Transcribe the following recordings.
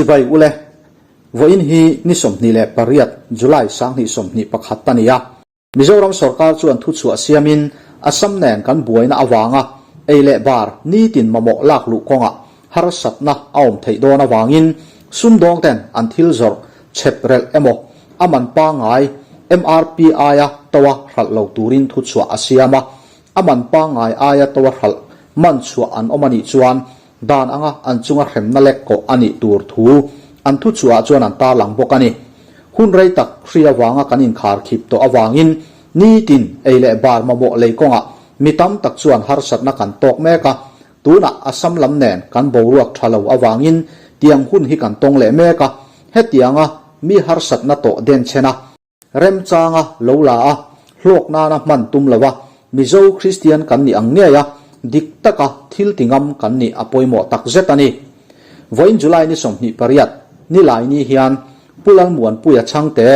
Chibai ule, vawiin hi ni 28 July 2021 a ni a. Mizoram sorkar chuan thuchhuah siamin Assam nen kan buaina avanga ei leh bar nitin mamawh lak luh kawngah harsatna a awm theih dawn avangin sumdawng ten an thil zawrh chhep relh emaw a man pangngai MRP aia toa hralh lo turin thuchhuah a siam a, a man pangngai aia toa hralh man chhuah an awm a nih chuan dan anga an chunga hremna lek kawh a nih tur thu an thuchhuah chuan an tarlang bawk a ni. Hun rei tak hri avanga kan inkhar khip tawh avangin nitin ei leh bar mamawh lei kawngah mi tam tak chuan harsatna kan tawk mek a, Tunah Assam lam nen kan boruak tha lo avangin tiang hun hi kan tawng leh mek a, hetianga mi harsatna tawh denchhen a, remchanga lo la a, hlawk nana hman tum lo a, Mizo Kristian kan nih ang ngei a, dik taka thil ti ngam kan nih a pawimawh tak zet a ni. Vawiin July ni 28, Nilai ni hian Pu Lalmuanpuia Chhangte,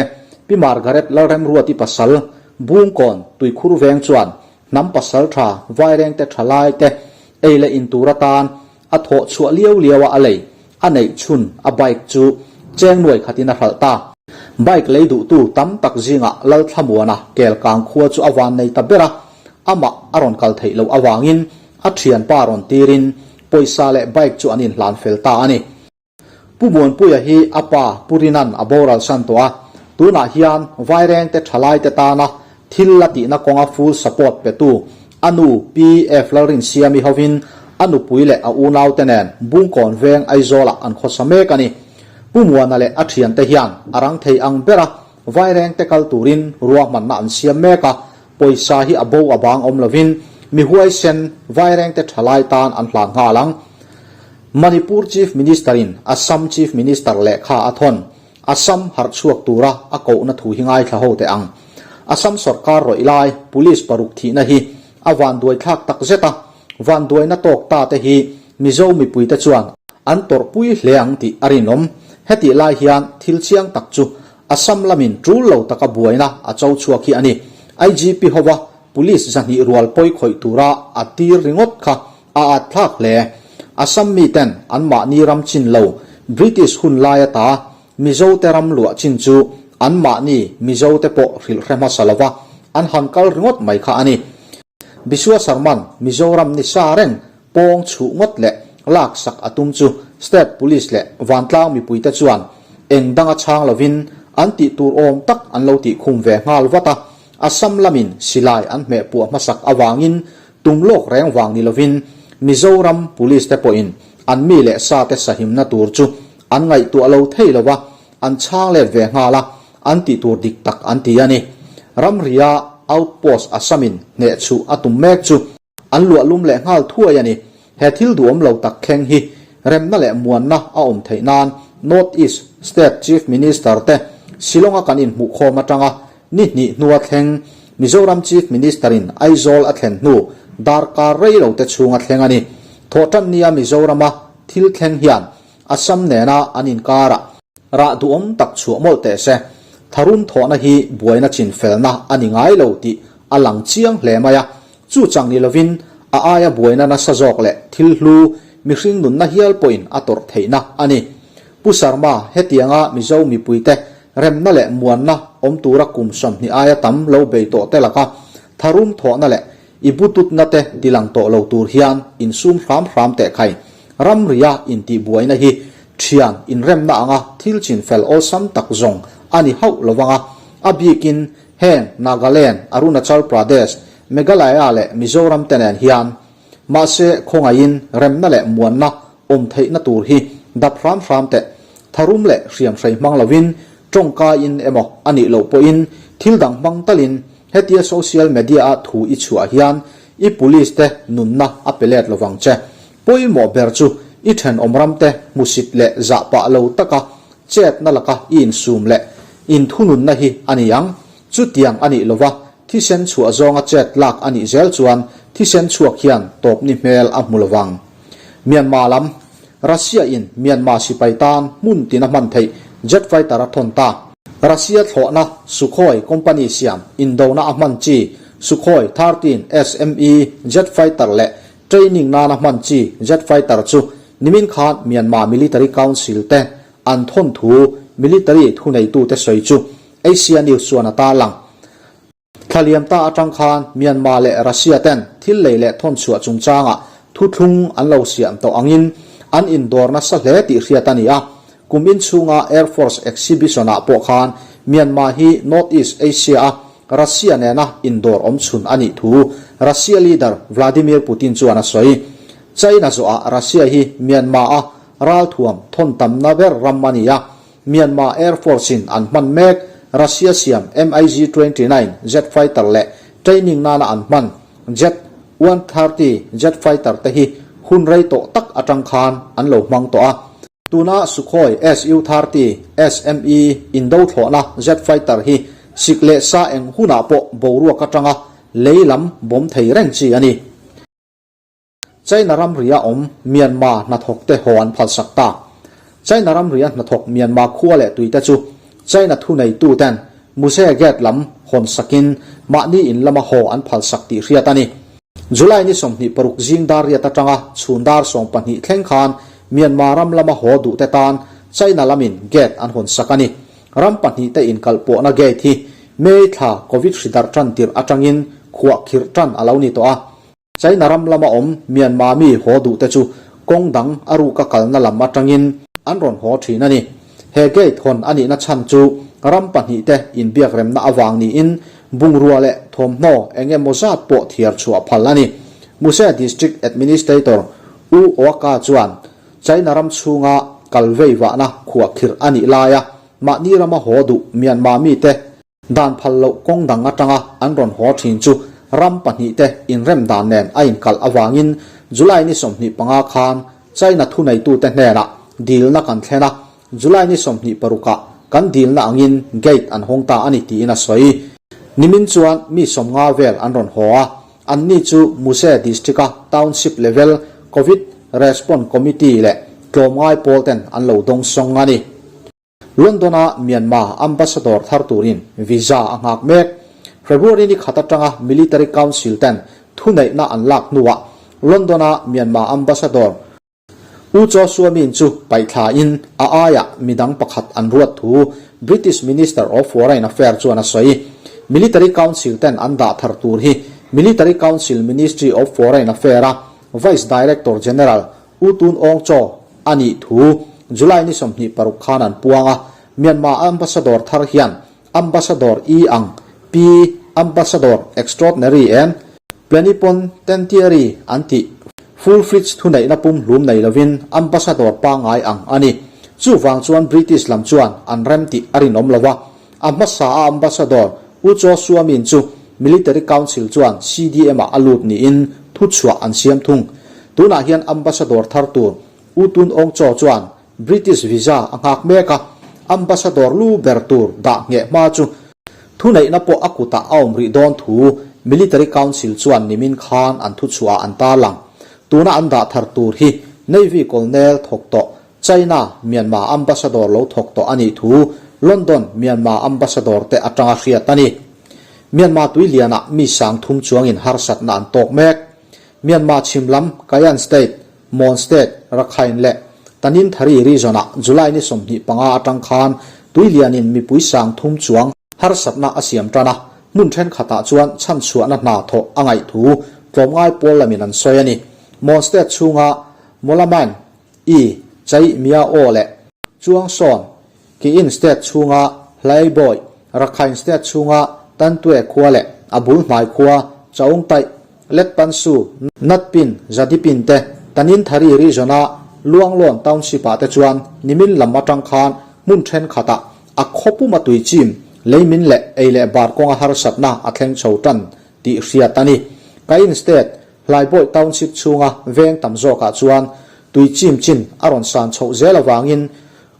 Pi Margaret Lalremruati pasal, Bungkawn, Tuikhur Veng chuan Hnam pasal tha vairengte tha lai te ei leh in tur atan a thawh chhuah liau liau a a lei a neih chhun a bike chu cheng nuai khatin a hralh ta. Bike lei duhtu tam tak zingah Lalthlamuana kel kang khua chu a van nei ta ber a, amah a rawn kal theih loh avangin a thianpa rawn tirin pawisa leh bike chu an inhlan fel ta a ni. Pu Muanpuia hi a pa Pu Rinan a boral san tawh a, tunah hian Vairengte thalaite tana thil la tihna kawnga full support petu a nu Pi F Lalrinsiami hovin a nupui leh a unaute nen Bungkawn veng Aizawlah an khawsa mek a ni. Pu Muana leh a thiante hian a rang thei ang bera Vairengte kal turin ruahmanna an siam mek a, pawisa hi a bo a bang awm lovin mi huaisen Vairengte thalai tan an hlan nghal ang. Manipur Chief Minister in Assam Chief Minister lehkha a thawn, Assam harh chhuak tura a kohna thu hi ngaithla ho teh ang. Assam sorkar rawih lai Police paruk thihna hi a vanduai thlak tak zet a, vanduaina tawk ta te hi Mizo mipuite chuan an tawrhpui hle ang tih a rinawm. Hetih lai hian thil chiang tak chu Assam lamin tul lo taka buaina a cho chhuak hi a ni. IGP hova Police 200 rual pawi khawih tura a tir ringawt kha A at thlak hle. Assam miten anmahni ram chin lo British hun lai ata Mizote ram luah chin chu anmahni Mizote pawh hrilh hre hmasa lova an han kal ringawt mai kha a ni. Biswa Sarman Mizoram ni sa reng pawng chhuh ngawt leh lak sak a tum chu State Police leh vantlang mipuite chuan eng danga chhang lovin an tih tur awm tak an lo tih khum ve nghal vat a. Assam lamin silai an hmeh puah hmasak avangin Tum lawk reng vang ni lovin Mizoram Police te pawhin an mi leh sa te sahimna tur chu an ngaihtuah lo thei lo va, an chhang let ve nghal a, an tih tur dik tak an ti a ni. Ramria outpost Assamin hnehchhuh a tum mek chu an luah lum leh nghal thuai a ni. He thil duhawm lo tak thleng hi remna leh muanna a awm theih nan North East State Chief Minister te Shillong-a kan inhmuhkhawm atanga Ni hnih hnua thleng, Mizoram Chief Minister-in Aizawl a thlen hnu darkar rei lo te chhung a thleng a ni. Thawhtan nia Mizorama thil thleng hian Assam nena an inkarah rah duhawm tak chhuah mawlh teh se. Tharum thawhna hi buaina chin felna a ni ngai lo tih a lang chiang hle mai a. Chu chang ni lovin a aia buaina nasa zawk leh thil hlu mihring nunna hial pawhin a tawrh theihna a ni. Pu Sharma, hetianga Mizo mipuite Remna leh muanna awm tura kum 20 aia tam lo bei tawh te laka tharum thawhna leh i bututna te tilang tawh lo tur hian insum hram hram teh khai. Ramria intihbuaina hi thian inremna anga thil chinfel awlsam tak zawng a ni hauh lo vang a, a bikin heng Nagaland, Arunachal Pradesh, Meghalaya leh Mizoram te nen hian Mahse, khawngaihin remna leh muanna awm theihna tur hi dap hram hram teh. Tharum leh hriamhrei hmang lovin, tawngkaiin emaw a nih loh pawhin thil dang hmang talin hetia social media-a thu i chhuah hian i police te nunna a pe let lovang che. Pawimawh ber chu i thenawm ramte hmusit leh zah pah lo taka chetna laka i insum leh inthununna hi a ni ang. Chutiang a nih lova, thisen chhuah zawnga chet lak a nih zel chuan thisen chhuak hian tawpni hmel a hmu lovang. Myanmar lam, Russia in Myanmar sipai tan hmun tina hman theih jet fighter a thawn ta. Russia thlawhna Sukhoi company siam indona a hman chi Sukhoi 13 SME jet fighter leh training nana hman chi jet fighter chu nimin khan Myanmar Military Council te. an thawn thu military thuneitute sawi chu Asia News chuan a tarlang. Thla liam ta atang khan Myanmar leh Russia ten thil lei leh thawn chhuah chungchangah thuthlung an lo siam tawh angin an indawr nasa hle tih hriat a ni a. Kum inchhunga Air Force Exhibition ah pawh khan Myanmar hi North East Asia a Russia nena indawr awm chhun a nih thu Russia leader Vladimir Putin chuan a sawi. China zawhah Russia hi Myanmar a ralthuam thawn tamna ber ram a ni a. Myanmar Air Force in an hman mek Russia siam MiG 29 jet fighter leh training nana an hman Jet 130 jet fighter te hi hun rei tawh tak atang khan an lo hmang tawh a. Tuna Sukhoi Su-30 SME indo thlawhna jet fighter hi sik leh sa eng hunah pawh boruak atanga lei lam bawm thei reng chi a ni. China ramria awm Myanmar hnathawk te haw an phalsak ta. China ramria hnathawk Myanmar khua leh tui te chu China thuneitu ten Muse Gate lam hawn sakin mahni in lama haw an phalsak tih hriat a ni. July ni 26 zing dar riat atanga chhun dar 12 thleng khan Myanmar ram lama haw duh te tan China lamin gate an hawn sak a ni. Ram pahnih te inkalpawhna gate hi May thla Covid hri darh tan tirh atangin khuah khirh tan a lo ni tawh a. China ram lama awm Myanmar mi haw duh te chu kawng dang a ruka kalna lam atangin an rawn haw thin a ni. He gate hawn a nihna chhan chu ram pahnih te inbiakremna avang niin bungrua leh thawmhnaw eng emaw zat pawh thiar chhuah phal a ni. Muse District Administrator U Oaka chuan China ram chhunga kal vei vahna khuahkhirh a nih laia mahni rama haw duh Myanmar mite Dan phal loh kawng dang atanga an rawn haw thin chu ram pahnihte inrem dan nen a inkalh avangin July ni 25 khan China thuneitute hnenah dilna kan thlen a, July ni 26 ah kan dilna angin gate an hawng ta a ni tiin a sawi. Nimin chuan mi 50 vel an rawn haw a, anni chu Muse District-a Township Level Covid Response Committee leh tlawmngai pawlten an lo dawngsawng a ni. London-a Myanmar Ambassador thar turin visa a nghak mek. February ni khat atanga Military Council ten thuneihna an lak hnuah London-a Myanmar Ambassador U Kyaw Sua Min chu paihthlain a aiah midang pakhat an ruat thu British Minister of Foreign Affairs chuan a sawi. Military Council ten an dah thar tur hi Military Council Ministry of Foreign Affairs-a Vice Director General U Tun Aung Kyaw a nih thu July ni 26 khan an puang a, Myanmar Ambassador thar hian Ambassador I ang Pi Ambassador Extraordinary and Plenipotentiary an tih full fledged thuneihna pumhlum nei lovin Ambassador pangngai ang a ni. Chuvang chuan British lam chuan an rem tih a rinawm lo a, a hmasa a Ambassador U Kyaw Sua Min chu Military Council chuan CDM ah a lut niin thuchhuah an siam thung. Tunah hian Ambassador thar tur U Tun Aung Kyaw chuan British visa a nghak mek a, Ambassador lu ber tur dah ngheh hma chu thuneihna pawh a kutah a awm rih dawn thu Military Council chuan nimin khan an thuchhuah ah an tarlang. Tuna an dah thar tur hi Navy Colonel thawk tawh China Myanmar Ambassador lo thawk tawh a nih thu London Myanmar Ambassador te atanga hriat a ni. Myanmar tui lianah mi 3000 chuangin harsatna an tawk mek. Myanmar chhim lam Kayan State, Mon State, Rakhine leh Tanintharyi region-ah July ni 25 atang khan tui lianin mipui 3000 chuang harsatna a siam tan a, hmun thenkhatah chuan chhanchhuahna hna thawh a ngaih thu tlawmngai pawl lamin an sawi a ni. Mon State chhunga Mawlamine I Chai Mia Aw leh Chuang Sawn Kiin State chhunga Hlaibawi, Rakhine State chhunga Tantue khua leh a bul hnai khua Chaung Taih, Letpansu, Natpin, Zadipin te Taninthari region-a Luanglawn Township-ah te chuan nimin lam atang khan hmun thenkhatah a khaw puma tui chim, leimin leh ei leh bar kawnga harsatna a thleng chho tan tih hriat a ni. Kayin State Hlaibawi Township chhunga veng tam zawkah chuan tui chim chin a rawn san chhoh zel avangin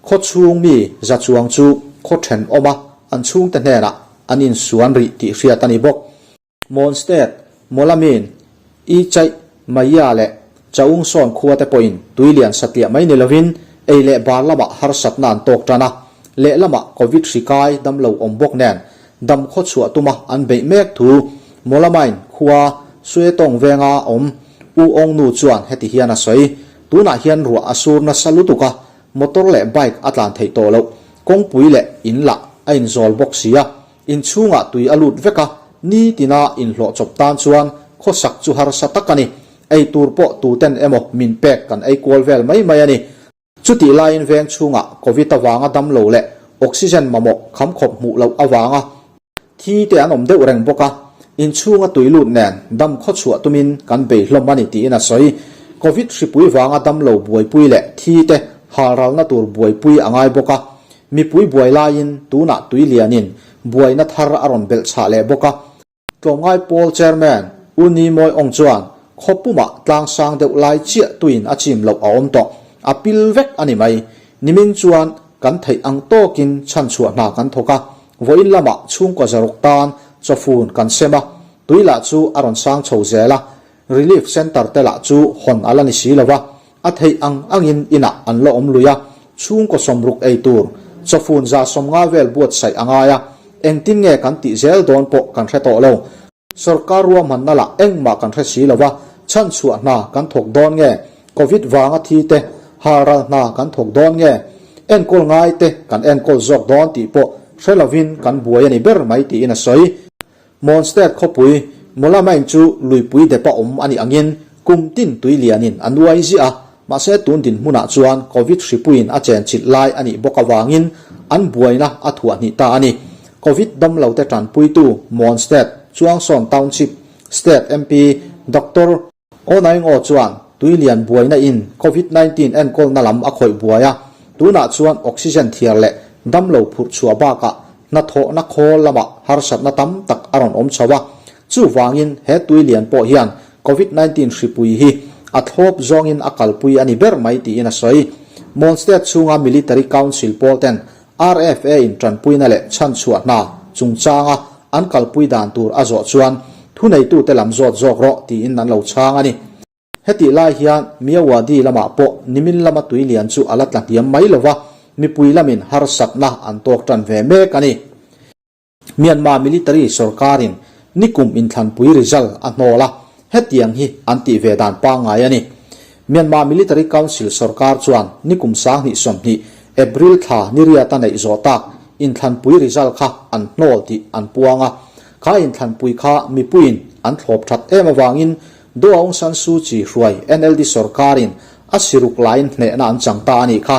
khaw chhung mi za chuang chu khaw thenawm a, an chhungte hnenah an insuan rih tih hriat a ni bawk. Mon State, Mawlamin, I Chaih, Maya leh Chaung Sawn khua te pawhin tui lian satliah mai ni lovin ei leh bar lamah harsatna an tawk tan a, lehlamah Covid hri kai damlo awm bawk nen dam khaw chhuah tuma an beih mek thu Mawlamain khua Suetawng venga awm U Awng nu chuan heti hian a sawi, Tunah hian ruah a sur nasa lutuk a, Motor leh bike a tlan theih tawh loh. Kawngpui leh in lah a inzawl bawk si a, inchhungah tui a lut vek a, nitina inhlawh chawp tan chuan khawsak chu harsa tak a ni. Ei tur pawh tuten emaw min pek kan ei kual vel mai mai a ni. Chutih laiin veng chhungah Covid avanga damlo leh oxygen mamawh khamkhawp hmuh loh avanga thi te an awm deuh reng bawk a, inchhunga tui lut nen dam khawchhuah tumin kan bei hlawm a ni tiin a sawi. Covid hripui vanga damlo buaipui leh thi te halralna tur buaipui a ngai bawk a, mipui buai laiin tunah tui lianin buaina thar a rawn belh chhah leh bawk a. Tlawmngai pawl Chairman U Ni Mawi Aung chuan khaw pumah tlang sang deuh lai chiah tuin a chim loh a awm tawh, a pil vek a ni mai. Nimin chuan kan theih ang tawkin chhanchhuah hna kan thawk a, vawiin lamah chhungkaw zaruk tan chawfun kan sem a, tui lah chu a rawn sang chho zel a, Relief Centre te lah chu hawn a la ni si lo va, a theih ang angin inah an la awm lui a, chhungkaw sawmruk ei tur chawfun 150 vel buatsaih a ngai a, engtin nge kan tih zel dawn pawh kan hre tawh lo. Sorkar ruahmanna lah engmah kan hre si lo va, chhanchhuah hna kan thawk dawn nge, Covid vanga thi te halral hna kan thawk dawn nge, enkawl ngai te kan enkawl zawk dawn tih pawh hre lovin kan buai a ni ber mai tiin a sawi. Mon State khawpui Mawlamain chu luipui depa awm a nih angin kum tin tui lianin a nuai ziah a, mahse tun dinhmunah chuan Covid hripuiin a chenchilh lai a nih bawk avangin an buaina a thuah hnih ta a ni. Covid damlote tanpuitu Mon State Chuangsawn Township State MP Doctor. Aw Naingaw chuan tuilian buaina in Covid 19 enkawlna lam a khawih buai a, tunah chuan oxygen thiar leh damlo phurh chhuah bakah hnathawhna khawl lamah harsatna tam tak a rawn awm chho a. Chuvangin he tuilian pawh hian Covid 19 hripui hi a thlawp zawngin a kalpui a ni ber mai tiin a sawi. Mon State chhunga Military Council pawl ten RFA in tanpuina leh chhanchhuah hna chungchanga an kalpui dan tur a zawh chuan thuneitute lam zawt zawk rawh tiin an lo chhang a ni. Hetih lai hian Myawaddy lamah pawh nimin lama tui lian chu a la tla hniam mai lova, mipui lamin harsatna an tawk tan ve mek a ni. Myanmar military sorkarin nikum inthlanpui result a hnawl a, hetiang hi an tih ve dan pangngai a ni. Myanmar Military Council sorkar chuan nikum 2020 April thla niriata neih zawh tak inthlanpui result kha an hnawl tih an puang a. Kha inthlanpui kha mipuiin an thlawp that em avangin Daw Aung San Suu Kyi hruai NLD sorkarin a siruk laiin hnehna an chang ta a nih kha.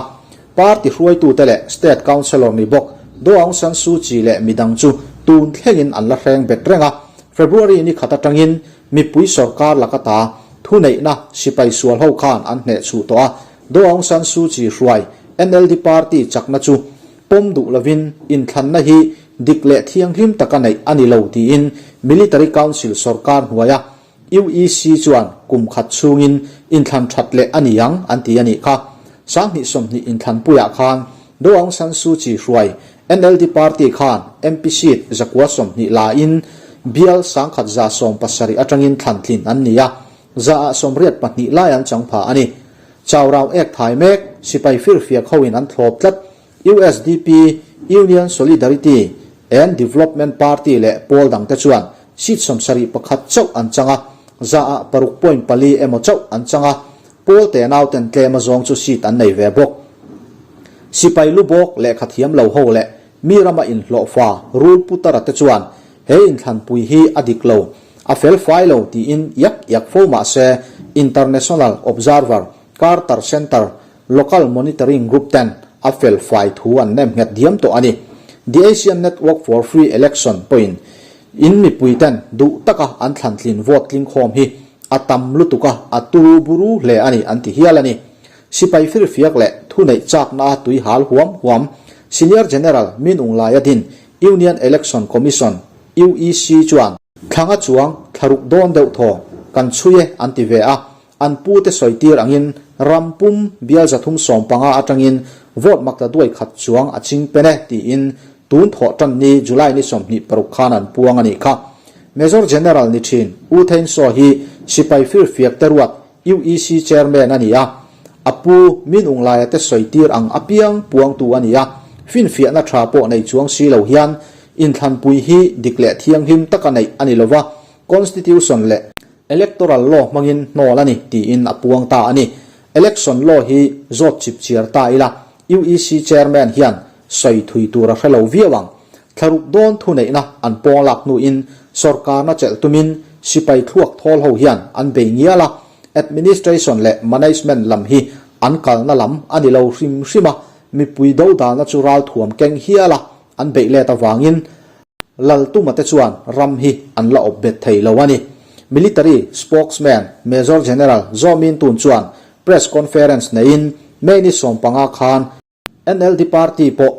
Party hruaitute leh State Councillor ni bawk Daw Aung San Suu Kyi leh midang chu tun thlengin an la hreng bet reng a. February ni khat atangin mipui sorkar laka ta thuneihna sipai sual ho khan an hneh chhuh tawh a. Daw Aung San Suu Kyi hruai NLD party chakna chu pawm duh lovin inthlanna hi dik leh thianghlim taka neih a ni lo tiin Military Council sorkar hnuaia UEC chuan kum khat chhungin inthlan that leh a ni ang an ti a nih kha. 2020 inthlanpuiah khan Daw Aung San Suu Kyi hruai NLD party khan MP seat 120 lain bial 1170 atangin thlan tlin an ni a, 182 lai an chang pha a ni. Chaurau ek thai mek sipai firfiak hoin an thlawp tlat. USDP, Union Solidarity and Development Party leh pawl dangte chuan seat 71 chauh an chang a, 6.4% emaw chauh an chang a, pawl tenauten tlem azawng chu seat an nei ve bawk. Sipai lu bawk lehkha thiam lo ho leh mi rama inhlawhfa rul putara te chuan he inthlanpui hi a dik lo, a fel fai lo tiin iak iak fo mah se International Observer Carter Center Local Monitoring Group ten a fel fai thu an nem nghet diam tawh a ni. The Asian Network for Free Election pawhin in mipui ten duh taka an thlantlin vote tlingkhawm hi a tam lutuk a, a turu buru hle a ni an ti hial a ni. Sipai firfiak leh thuneih chakna a tui hal huam huam Senior General Min Aung Hlaia din Union Election Commission, UEC, chuan thlanga chuang thlaruk dawn deuh thaw kan chhui e an ti ve a, An pute sawitir angin ram pum bial 315 atangin vote makta duai khat chuang a ching pen e tiin tun thawh tan ni July ni 26 khan an puang a nih kha. Major General ni thin U Thein Saw hi sipai firfiak te ruat UEC Chairman a ni a, a pu Min Aung Hlaia te sawitir ang apiang puangtu a ni a, finfiahna tha pawh nei chuang si lo hian inthlanpui hi dik leh thianghlim taka neih a ni lova, Constitution leh Electoral law hmangin hnawl a ni tiin a puang ta a ni. Election law hi zawt chip chiar ta ila. UEC Chairman hian sawi thui tur a hre lo viau ang. Thlaruk dawn thuneihna an pawng lak hnuin sawrkarna chelh tumin sipai thluak thawl ho hian an bei ngial a, administration leh management lam hi an kalna lam a ni lo hrim hrim a, mipui dodalna chu ralthuam keng hial a an beih let avangin Laltuma te chuan ram hi an la awp bet thei lo a ni. Military spokesman Major General Zaw Min Tun chuan press conference neiin May ni 15 khan NLD party pawh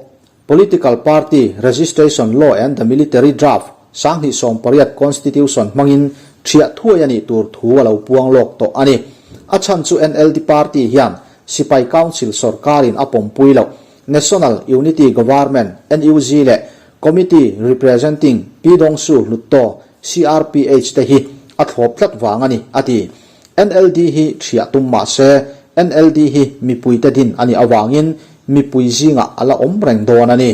Political Party Registration Law and the Military Draft 2018 Constitution hmangin thiah thuai a nih tur thu a lo puang lawk tawh a ni. A chhan chu NLD party hian Sipai Council sawrkarin a pawmpui loh National Unity Government, NUG, leh Committee Representing Pyidaungsu Hluttaw, CRPH, te hi a thlawp tlat vang a ni, a ti. NLD hi thiah tum mah se, NLD hi mipuite din a nih avangin mipui zingah a la awm reng dawn a ni.